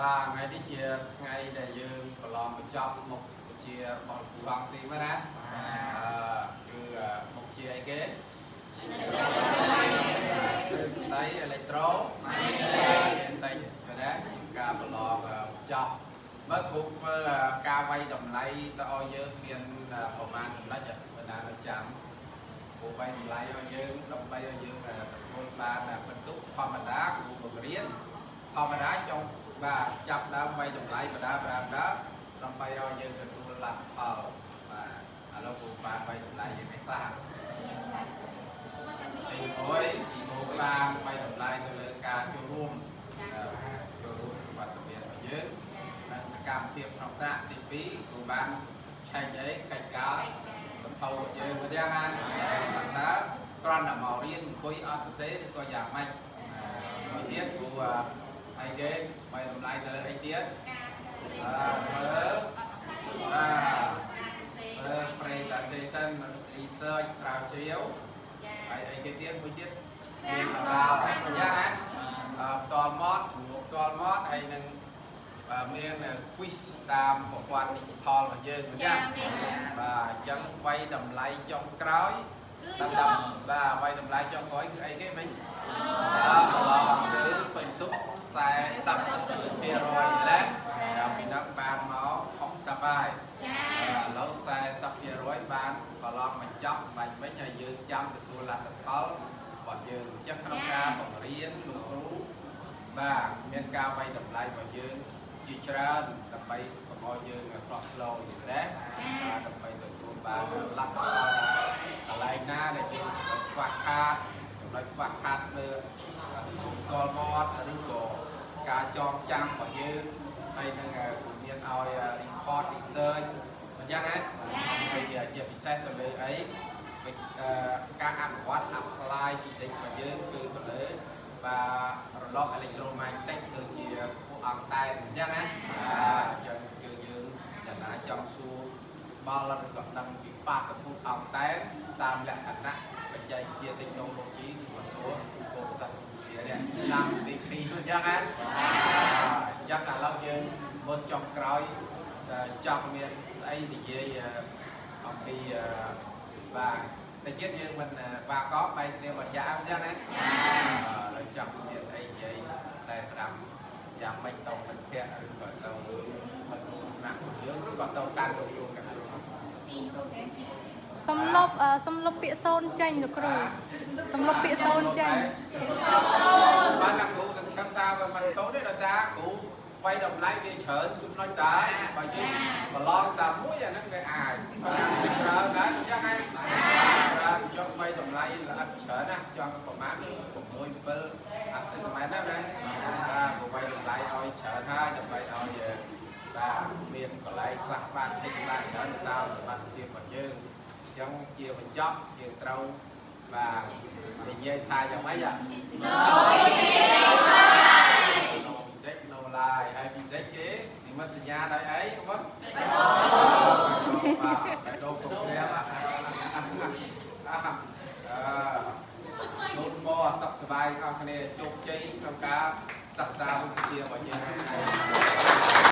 បាទថ្ងៃនេះជាថ្ងៃដែលយើងប្រឡងបញ្ចប់មុខវិជ្ជារបស់លោកគ្រូហងស៊ីមកណាគឺមុខជាអីគេទ្រឹស្ដីអេឡិចត្រូតែណាការប្រឡងបញ្ចប់មើលគ្រូធ្វើការវាយតម្លៃទៅឲ្យយើងមានប្រមាណចំណុចបណ្ដានៅចាំគ្រូវាយតម្លៃឲ្យយើងដើម្បីឲ្យយើងទទួលបានបន្ទុកធម្មតាគ្រូបង្រៀនធម្មតាចង់បាទចាប់ដើមវាយតម្លៃបដាបដាបដាដើម្បីឲ្យយើងទទួលលទ្ធផលបាទឥឡូវគ្រូបានវាយតម្លៃយើងឯខ្លះទី1គ្រូបានវាយតម្លៃទៅលើការចូលរួមចូលរួមវត្តមានរបស់យើងនិងសកម្មភាពក្នុងថ្នាក់ទី2គ្រូបានឆែកអីកិច្ចការសភៅរបស់យើងមិនយ៉ាងណាតើគ្រាន់តែមករៀនអង្គុយអត់សរសេរឬក៏យ៉ាងម៉េចមួយទៀតគ្រូអីគេវាយតម្លៃទៅលើអីទៀតធ្វើបាទធ្វើ presentation research ស្រាវជ្រាវហើយអីគេទៀតមួយទៀតមានដល់យ៉ាងណាផ្ទាល់មាត់ជំនួបផ្ទាល់មាត់ហើយនឹងមាន quiz តាមប្រព័ន្ធ digital របស់យើងអញ្ចឹងបាទអញ្ចឹងវាយតម្លៃចុងក្រោយតាមបាទវាយតម្លៃចុងក្រោយគឺអីគេមិញបាទប្រឡងគឺបន្ទុក40%ណាដល់ពីនោះបានមក60ហើយចាឥឡូវ40%បានប្រឡងបញ្ចប់បាញ់វិញហើយយើងចាំទទួលលទ្ធផលរបស់យើងអញ្ចឹងក្នុងការបង្រៀនលោកគ្រូបាទមានការវាយតម្លៃរបស់យើងជាច្រើនដើម្បីកុំឲ្យយើងផ្លោះផ្លោយ៉ាងណាបាទដើម្បីទទួលបានលទ្ធផលកន្លែងណាដែលយើងខ្វះខាតចំណុចខ្វះខាតលើសង្គមផ្ទាល់មាត់ឬក៏ការចងចាំរបស់យើងហើយនឹងគូមានឲ្យ report research មិនយ៉ាងណាពេលជាពិសេសទៅលើអីការអនុវត្ត apply physics របស់យើងគឺទៅលើបាទរលក electromagnetic ដូចជាពួកអង់តែនអញ្ចឹងណាអញ្ចឹងគឺយើងចំណាចង់សួរបល់ឬក៏ដឹងពីបាតុភូតអង់តែនតាមលក្ខណៈបច្ចេកវិទ្យា technology គឺមកសួរកូនសិស្សជានេះឆ្នាំទី2នោះអញ្ចឹងណាអញ្ចឹងឥឡូវយើងមុនចុងក្រោយចង់មានស្អីនិយាយអំពីបាទតែទៀតយើងមិនបាកបបែកគ្នាបាត់យ៉ាអញ្ចឹងណាចាឥឡូវចង់មានអីនិយាយតែស្ដាប់យ៉ាងម៉េចទៅមិត្តភក្តិឬក៏ទៅមិត្តរួមថ្នាក់យើងឬក៏ទៅកាន់លោកគ្រូអ្នកគ្រូ See you again. សំលុបអឺសំលុបពាក្យសូនចេញលោកគ្រូសំលុបពាក្យសូនចេញ បាទអ្នកគ្រូសង្ឃឹមថាវាមិនសូនទេដោយសារគ្រូវាយតម្លៃវាច្រើនចំណុចតែបើយើងប្រឡងតែមួយអាហ្នឹងវាអាចបើថាវាច្រើនដែរអញ្ចឹងហ៎ច្រើនចង់វាយតម្លៃល្អិតច្រើនណាស់ចង់ប្រហែល6 7 assessment ណាណាបាទគ្រូវាយតម្លៃឲ្យច្រើនហើយដើម្បីឲ្យបាទមានកន្លែងខ្លះបានតិចបានច្រើនទៅតាមសមត្ថភាពរបស់យើងអញ្ចឹងជាបញ្ចប់យើងត្រូវបាទនិយាយថាយ៉ាងម៉េចអា No physics no life ហើយ physics គេនិមិត្តសញ្ញាដោយអីបងបេះដូងបាទបេះដូងគ្រប់គ្នាអឺជូនពរសុខសប្បាយអស់គ្នាជោគជ័យក្នុងការសិក្សាវិជ្ជារបស់យើង។